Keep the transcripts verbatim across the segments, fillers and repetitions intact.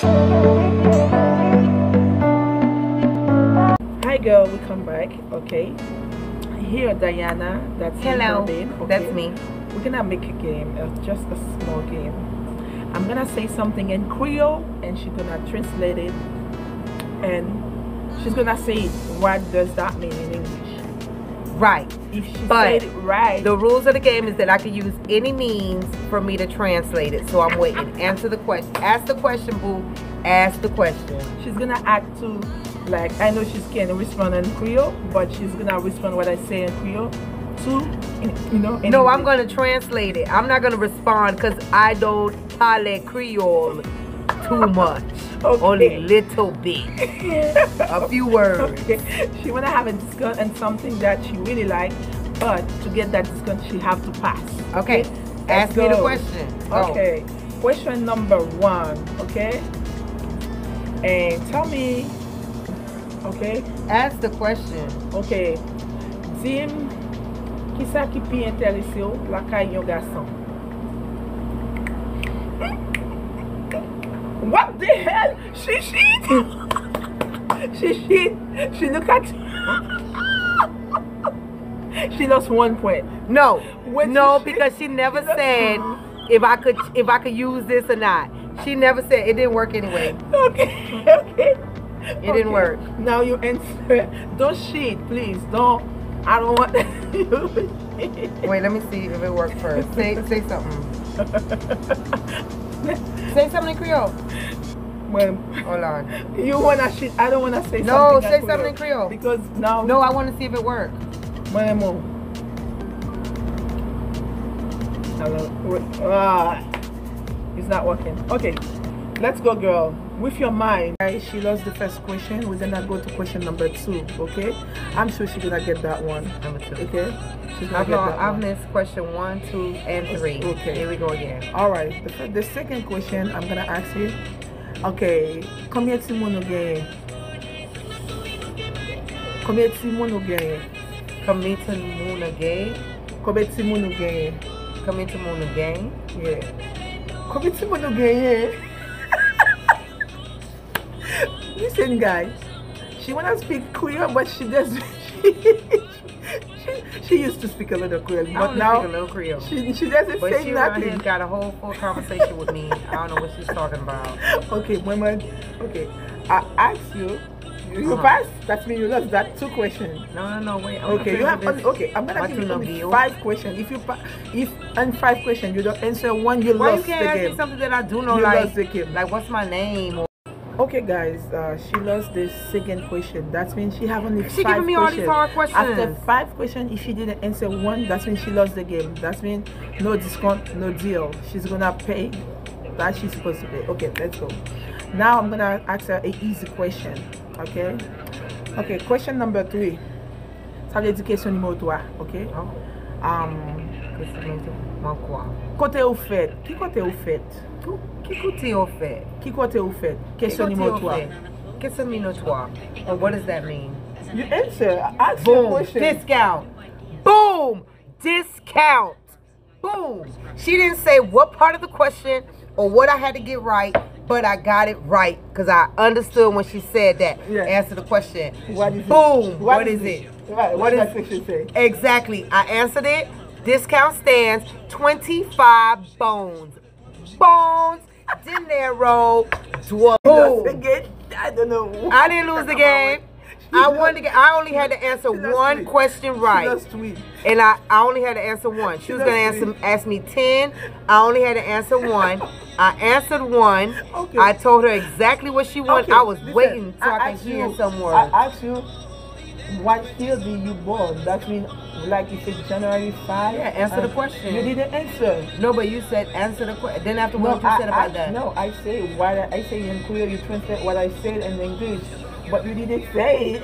Hi girl, we come back, okay? Here, Diana, that's me, Hello, Robin, that's okay? Me. We're gonna make a game, uh, just a small game. I'm gonna say something in Creole, and she's gonna translate it, and she's gonna say, "What does that mean in English?" Right. If she But said it right, The rules of the game is that I can use any means for me to translate it. So I'm waiting. Answer the question. Ask the question, boo. Ask the question. she's gonna act to, like, I know she can respond in Creole, but she's gonna respond what I say in Creole to, in, you know. In No, I'm English. Gonna translate it. I'm not gonna respond because I don't parle Creole too much. Okay. Only little bit. A few words. Okay. She wanna have a discount on something that she really like, but to get that discount, she have to pass. Okay. Let's Ask me the go. Question. Go. Okay. Question number one. Okay. And tell me. Okay. Ask the question. Okay. Di m, kisa ki pi enterese w lakay yon gason? What the hell? She shit. She shit. She look at. She lost one point. No. When No, she- because she never said if I could if I could use this or not. She never said. It didn't work anyway. Okay, okay. It didn't work. Now you answer. Don't shit, please. Don't. I don't want. Wait, let me see if it worked first. Say say something. Say something in Creole. Mwen, Hold on. you wanna shit? I don't wanna say No, something. say in something in Creole. Creole. Because now. No, I want to see if it worked. Mwen renmen w. Hello. Wait. Ah, it's not working. Okay, let's go, girl. With your mind. Guys, she lost the first question. We're gonna go to question number two. Okay. I'm sure she's gonna get that one. Number two. Okay. She's gonna I've, get lo- that I've one. missed question one, two, and three. Okay. Here we go again. Alright, the, fir- the second question I'm gonna ask you. Okay, konbyen timoun ou genyen? Konbyen timoun ou genyen? Community Muna Gay. Konbyen timoun ou genyen? Community Muna Gang. Yeah. Konbyen timoun ou genyen? Listen, guys. She wanna speak Creole, but she doesn't. She, she, she used to speak a little Creole, I but only now speak a little Creole. She, she doesn't But say she around nothing. Here got a whole full conversation with me. I don't know what she's talking about. Okay, mwen, mwen, okay. I ask you, you Uh-huh. pass, that means you lost that two questions. No, no, no, wait. I'm Okay, you prepared have for only, this. okay, I'm gonna My give you tuna only bill. Five questions. If you pa- if on five questions you don't answer one, you Why you lost the can't ask me game. Something that I do know? You Like, lost the game. Like, what's my name? Or Okay, guys, uh, she lost the second question. That means she have only She five giving me all these questions. Hard questions. After five questions, if she didn't answer one, that means she lost the game. That means no discount, no deal. She's gonna pay that she's supposed to pay. Okay, let's go. Now I'm gonna ask her a easy question. Okay. Okay. Question number three. Sa vle di kesyon nimewo twa, ok? Oh. Um, Kòman kwa? Kote ou fèt? Ki kote ou fèt? Ki kote ou fèt? Ki kote ou fèt? Kesyon nimewo twa. Kesyon nimewo twa. What does that mean? You answer. Ask your Boom. Question. Discount. Boom. Discount. Boom. She didn't say what part of the question or what I had to get right, but I got it right because I understood when she said that. Yeah. Answer the question. What is it? Boom. What What is is it? It? Right. What What is that section say? Exactly. I answered it. Discount stands twenty-five bones. Bones. Dinero. Dwarf. Just again, I don't know. I didn't lose the game. I won the game. I only had to answer She lost one three. Question She right. Lost three. And I, I only had to answer one. She She was going to lost answer, three. Ask me ten. I only had to answer one. I answered one. Okay. I told her exactly what she wanted. Okay, I was listen, waiting so I, I could asked hear you, some I words. Asked you what year did you born? That means, like, you said January five. Yeah, answer the Uh, question. You didn't answer. No, but you said answer the question. Then after No, what you I, said about I, that? No, I say what I, I say in Creole. You translate what I said in English, but you didn't say it.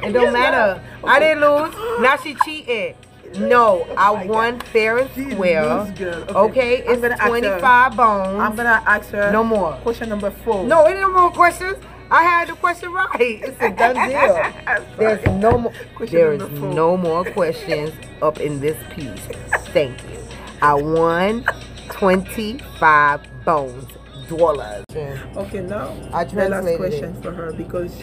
It don't matter. I didn't lose. Now she cheating. No, I won fair and square. Lose, girl. Okay, I'm it's gonna ask her- twenty-five bones. I'm gonna ask her. No more. Question number four. No, any more questions? I had the question right. It's a done deal. There's no more. Question There is number four. No more questions up in this piece. Thank you. I won twenty-five bones. dollars. Okay, now I the last translated question it. For her because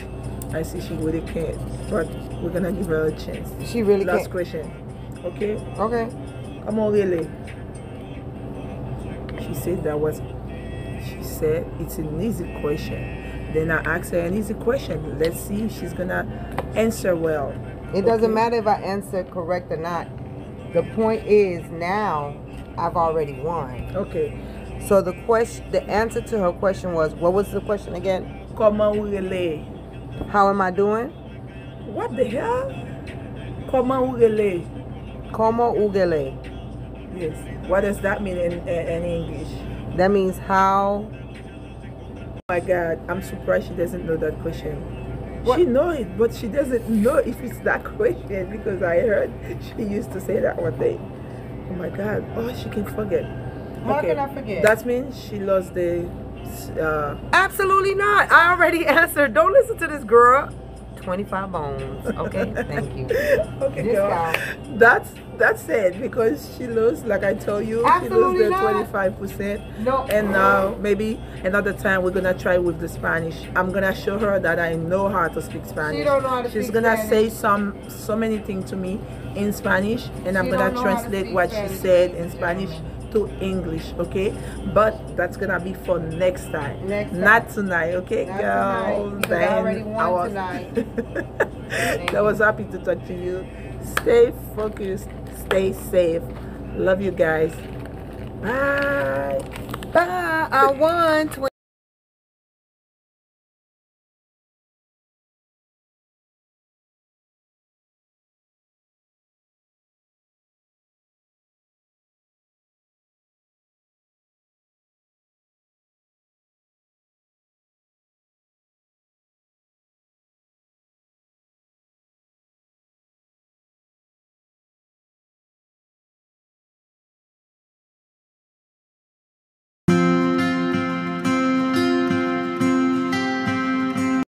I see she really can't, but we're gonna give her a chance. She really Last can't. Question. Okay. Okay. Kòman w rele? She said that was. She said it's an easy question. Then I asked her an easy question. Let's see if she's gonna answer well. It doesn't Okay. Matter if I answer correct or not. The point is now I've already won. Okay. So the question, the answer to her question was, what was the question again? Kòman ou rele? How am I doing? What the hell? Kòman ou rele? Kòman ou rele? Yes. What does that mean in, in, in English? That means how. Oh my God, I'm surprised she doesn't know that question. What? She know it, but she doesn't know if it's that question because I heard she used to say that one day. Oh my God, oh, she can forget. How Okay. Can I forget? That means she lost the. Uh, Absolutely not. I already answered. Don't listen to this girl. Twenty-five bones. Okay, thank you. Okay, This girl. guy. That's that's sad because she lost, like I tell you, she Absolutely lost the not. Twenty-five percent. No. And now maybe another time we're gonna try with the Spanish. I'm gonna show her that I know how to speak Spanish. She don't know how to She's speak gonna Spanish. Say some so many things to me in Spanish, and I'm She gonna don't know how to translate speak what Spanish. She said in Spanish to English, okay? But that's gonna be for next time. Next time. Not tonight, okay, Not girl? Tonight, because I already won I was, tonight. I was happy to talk to you. Stay focused, stay safe. Love you guys. Bye. Bye. I won.